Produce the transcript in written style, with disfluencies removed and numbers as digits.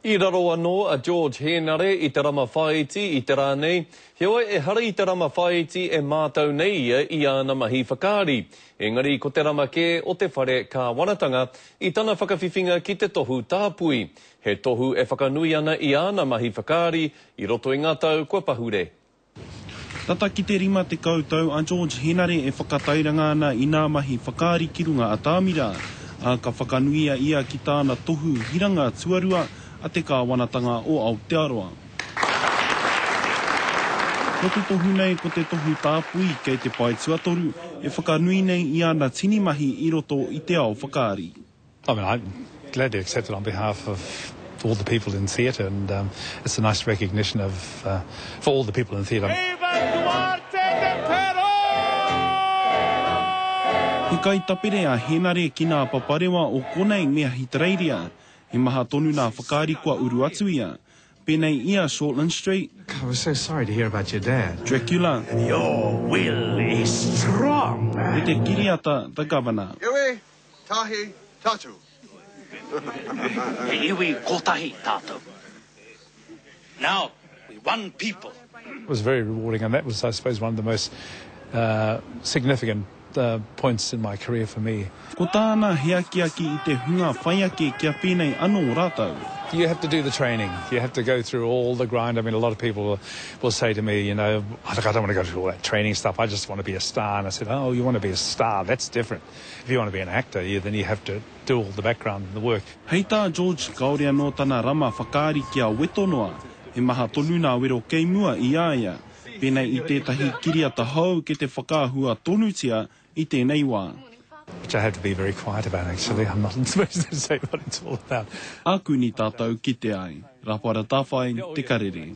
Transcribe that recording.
I raro anō a George Hēnare i te rama whāiti i te rā nei, heoi ehara i te rama whāiti e mātau nei ia i āna mahi whakaari, engari ko te rama kē o te whare kāwanatanga i tana whakawhiwhinga ki te tohu tāpui, he tohu e whakanui ana i āna mahi whakaari i roto i ngā tau kua pahure. Tata ki te 50 tau a George Henare e whakatairanga ana i nā mahi whakaari ki runga atamira, ā, ka whakanuia ia ki tāna tohu hiranga tuarua a te kāwanatanga o Aotearoa. Ko te tohu nei ko te tohu tāpui kei te pae tuatoru e whakanui nei i ana tini mahi i roto i te ao whakaari. I mean, I'm glad to accept it on behalf of all the people in theatre and um, it's a nice recognition of uh, for all the people in theatre. Viva Duarte de Pero! He kaitapere a Henare ki nā paparewa o konei me Ahitereiria. He maha tonu nā whakaari kua uru atu ia. Pēnei i a Shortland Street. I was so sorry to hear about your dad. Dracula. Your will is strong. Me te kiriata The Governor. Iwi, Tahi tatu. He iwi kotahi tatou. Now we one people. It was very rewarding and that was, I suppose, one of the most uh, significant uh, points in my career for me. Ko tāna he akiaki i te hunga whai ake kia pēnei anō rātou. You have to do the training. You have to go through all the grind. I mean, a lot of people will, will say to me, you know, look, I don't want to go through all that training stuff. I just want to be a star. And I said, oh, you want to be a star? That's different. If you want to be an actor, you, then you have to do all the background and the work. Hei tā George kāore anō tana rama whakaari kia weto noa, he maha tonu nā wero kei mua i a ia, pēnei i tētahi kiriata hou kei te whakaahua tonutia i tēnei wā. Which I have to be very quiet about actually, I'm not supposed to say what it's all about. Ākuni tātou kite ai. Rapara Tawhai, Te Karere.